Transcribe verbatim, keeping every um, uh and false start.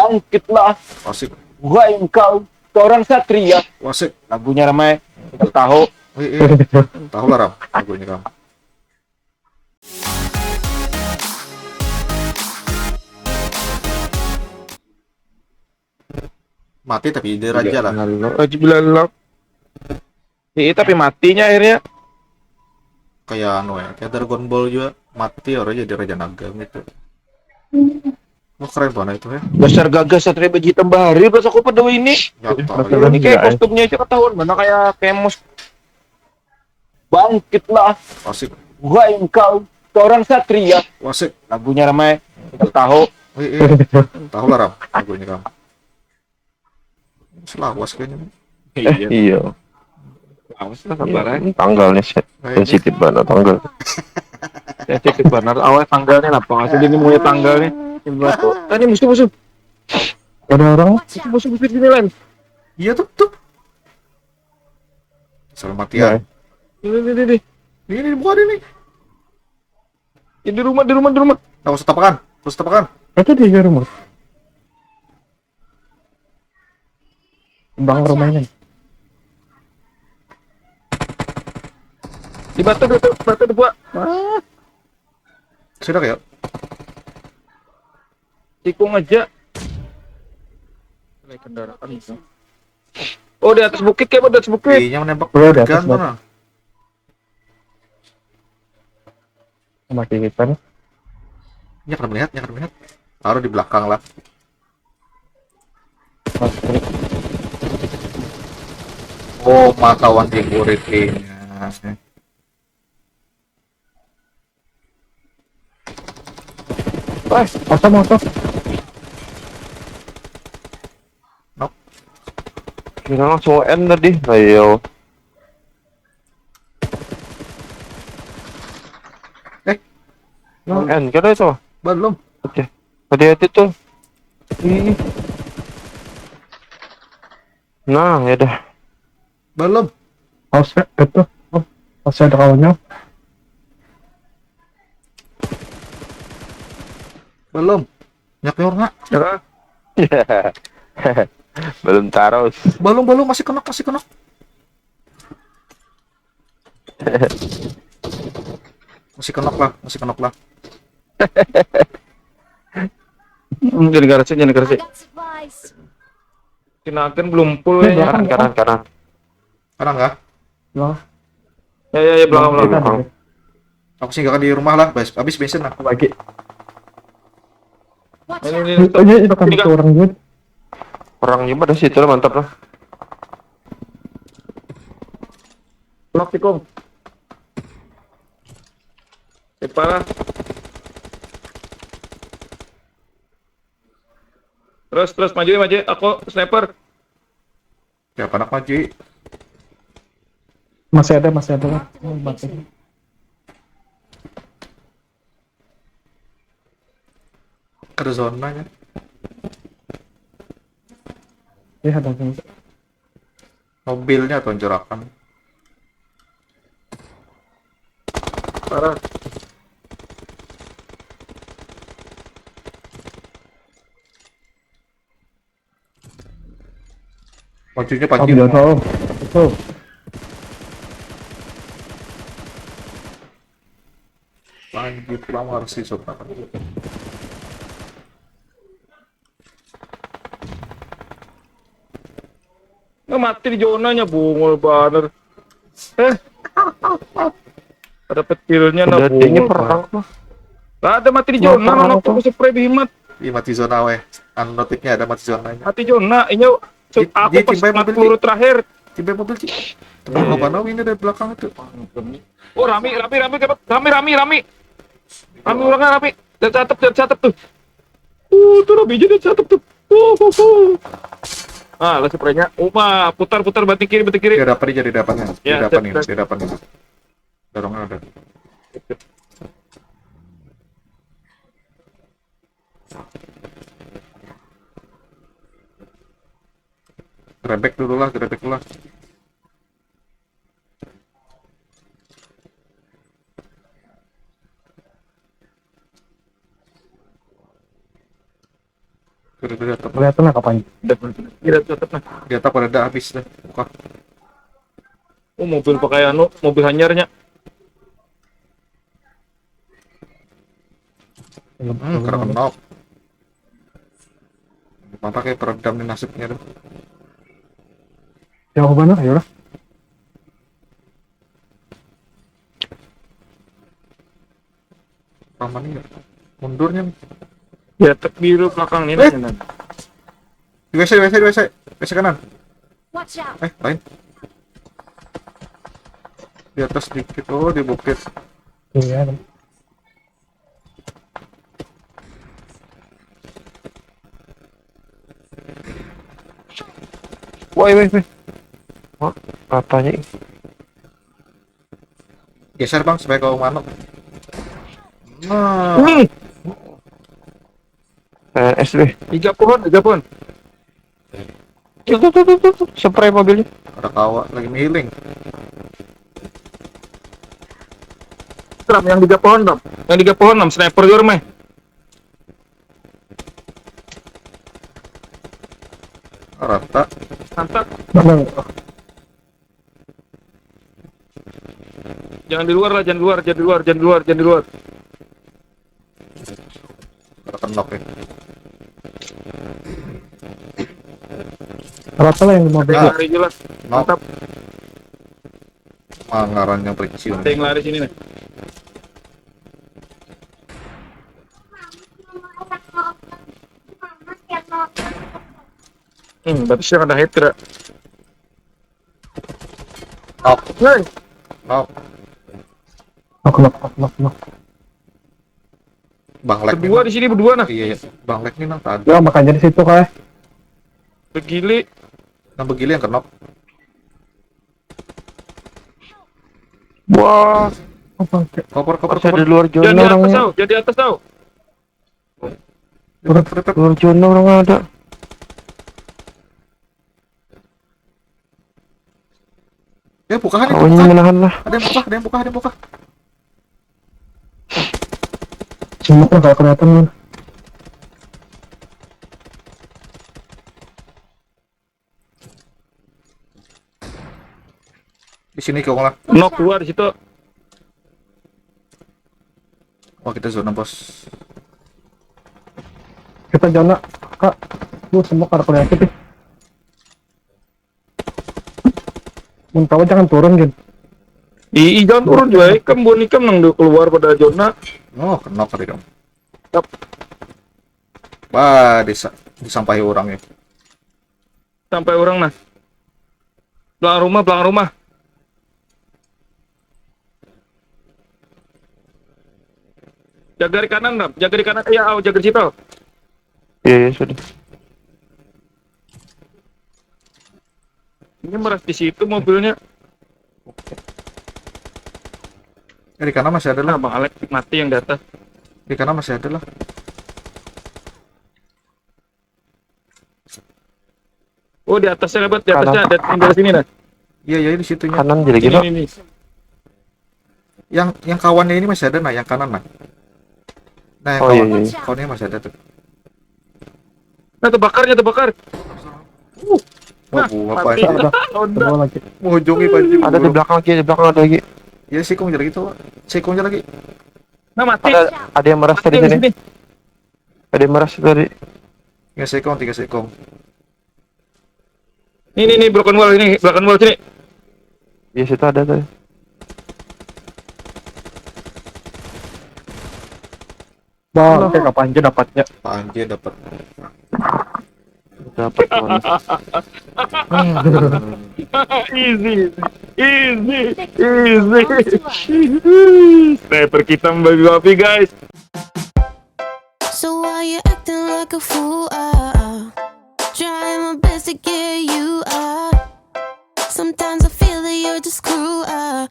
Bangkitlah. Asik. Wahai engkau, seorang satria. Asik. Lagunya ramai. Tahu. Iya, iya. Tahu lah, Ram. Lagunya, Ram. Mati tapi dia raja lah. Aji bilalak. Iya, tapi matinya akhirnya. Kayak anu ya, kayak Dragon Ball juga. Mati orang jadi raja naga gitu. Wah, keren banget itu ya. Dasar gagah satria baju hitam bahari, pas aku pada ini. Nyata. Ini kayak kostumnya aja ketahuan, mana kayak kemos. Bangkitlah. Asik. Wahai engkau, seorang satria. Asik. Lagunya ramai. Tahu. Iya, iya. Tahu lah, Ram. Lagunya, Ram. Selawas kayaknya. Iya. Awas lah, sabar aja. Tanggalnya se- sensitif banget tanggal. Sensitif banget. Awas tanggalnya, napa nggak sih ini mulai tanggalnya? Ini batu. Tadi musuh, musuh. Ada orang. Musuh, musuh, musuh di sini, Lan. Iya tuh, tuh. Selamat ya. Ini, ini, ini. Ini, ini bukan ini. Ini di rumah, di rumah, di rumah. Tahu setapakan, tahu setapakan. Itu di rumah. Bang rumahnya. Di batu, batu, batu dibuat. Ah. Sudah kayak. Tikung aja. Naik kendaraan itu. Oh, di atas bukit, kayak di atas bukit. Iya, menembak. Oh, di atas bukit. Mati kita nih. Nyak melihat, nyak melihat. Taruh di belakang lah. Oh, mata wan di kurit ini. Eh, apa motor? Nok. Kira langsung N tadi. Ayo. Eh, N kira itu. Belum. Oke. Hati-hati tuh. Ih. Nah, ya dah. Belum. Awas, eh, itu. Oh, masih ada kawannya. Belum. Nyak nyor nak. Belum taros. Belum, belum, masih kena, masih kena. Masih kena lah, masih kena lah. Hmm, jadi garasi, jadi garasi. Kinakan belum full ya. Kanan, kanan, kanan. Kanan kah? Loh. Ya, ya, ya, belakang, belakang. Aku singgah di rumah lah, habis bensin lah. Bagi. Ini, ini, ini, ini, orang juga. Orang juga ada situ lah, mantap lah. Blok tikung. Tipa lah. Terus, terus, maju, maju. Aku sniper. Ya, panak maju. Masih ada, masih ada. Oh, mati. Ada zona kan? Iya, ada zona. Mobilnya tonjorakan. Parah. Majunya pancing. Tahu. Lanjut lamar si Sultan. Nah, mati di zonanya, bungul banar. Eh. Ada petilnya, nah, bungul banar. Lah, ada mati di zona, mana aku spray bihimat. Ih, mati zona weh. Anu notifnya ada mati zonanya. Mati zona, inya aku pas peluru terakhir. Tiba mobil, Ci. Tiba apa ini dari belakang itu? Oh, rami, rami, rami, rami, rami, rami. Rami orangnya rami. Dan catep, dan catep tuh. Uh, tuh rami aja dan catep tuh. Uh, uh, uh. Ah, lah spraynya. Uma, putar, putar, banting kiri, banting kiri. Dia dapat, dia dapat nih. Dia dapat nih, dia dapat nih. Dorongnya ada. Grebek dulu lah, grebek dulu lah. Sudah, sudah, Kelihatan lah kapan. Tidak tetap nah. Dia tak pada dah habis dah. Buka. Oh, mobil pakai anu, mobil hanyarnya. Hmm, kena knock. Mantap kayak peredam nih nasibnya tuh. Jauh mana? Ayo lah. Paman ini mundurnya nih. Ya, tek biru belakang ini. Eh. Nah. Di WC, WC, di WC. WC kanan. Watch out! Eh, lain. Di atas sedikit. Oh, di bukit. Iya. Woi, woi, woi. Wah, katanya ih. Geser bang, supaya kau manuk. Nah, Hmm, Eh, S B. tiga pohon, tiga pohon. Tuh, tuh, tuh, tuh, tuh. Spray mobilnya. Ada kawa lagi miling. Ram, yang tiga pohon, Ram. Yang tiga pohon, Ram. Sniper juga, Ram, eh. Rata. Mantap. Mana? Jangan di luar lah, jangan di luar, jangan di luar, jangan di luar, jangan di luar. Ada knock ya. Rata lah yang di mobil. Ya. Lari jelas. Knock. Mantap. Mangarannya bercium. Ada yang lari sini nih. Hmm, berarti sih ada head kira. Knock. Hei, Knock. Knock, knock, knock, knock, knock. Bang Lek berdua nih, di sini berdua nah. Iya, iya. Bang Lek nih nang tadi. Ya, makanya di situ kayak. Begili. Nang begili yang knock. Wah, Apa? Koper, koper, masih ada koper. Di luar zona Jangan di atas orangnya. Tau, jangan di atas Tau. Koper, koper. Luar zona orang ada. Ya, buka, ada yang Kawannya buka. Menahan lah. Ada yang buka, ada yang buka, ada yang buka. Semua udah kelihatan kan? Di sini kau lah. Knock keluar di situ. Wah, kita zona, bos. Kita zona, kak. Lu semua kada kelihatan sih. Mun kawa jangan turun, Gin. Ih, jangan turun juga, eh. Ikam bun ikam nang keluar pada zona. Oh, knock tadi dong. Yap. Wah, disa disampahi orang ya. Sampai orang nah. Belakang rumah, belakang rumah. Jaga di kanan, Ram. Jaga di kanan. Iya, au, jaga di situ. Iya, iya, sudah. Ini meras di situ mobilnya. Eh, di kanan masih ada lah. Nah, Bang Alex mati yang di atas. Di kanan masih ada lah. Oh, di atasnya dapat, di atasnya ada tinggal sini nah. Iya, iya, di situnya. Kanan jadi Ini, gitu. Ini, ini. Yang yang kawannya ini masih ada, nah, yang kanan, nah. Nah, yang Oh, iya, kawan, iya. Kawannya masih ada tuh. Nah, terbakarnya terbakar. Wah, gua apa Mati. ini? Honda. Dua lagi. Menghujungi Panji. Ada di belakang lagi, di belakang ada lagi. Ya, sikung jadi gitu. Sikung jadi lagi. Nah, mati. Ada ada yang meras Mati tadi yang sini. sini. Ada yang meras tadi. Ya, sikung, tiga sikung. Ini, ini, ini, broken wall ini, broken wall sini. Di situ ada tadi. Bang, kayak kapan aja dapatnya. Panji dapat. Dapat bonus. Easy, easy, easy, easy. Sniper kita membagi wapi, guys. So why you acting like a fool? Ah, ah. Trying my best to get you out. Sometimes I feel that you're just cruel. Ah,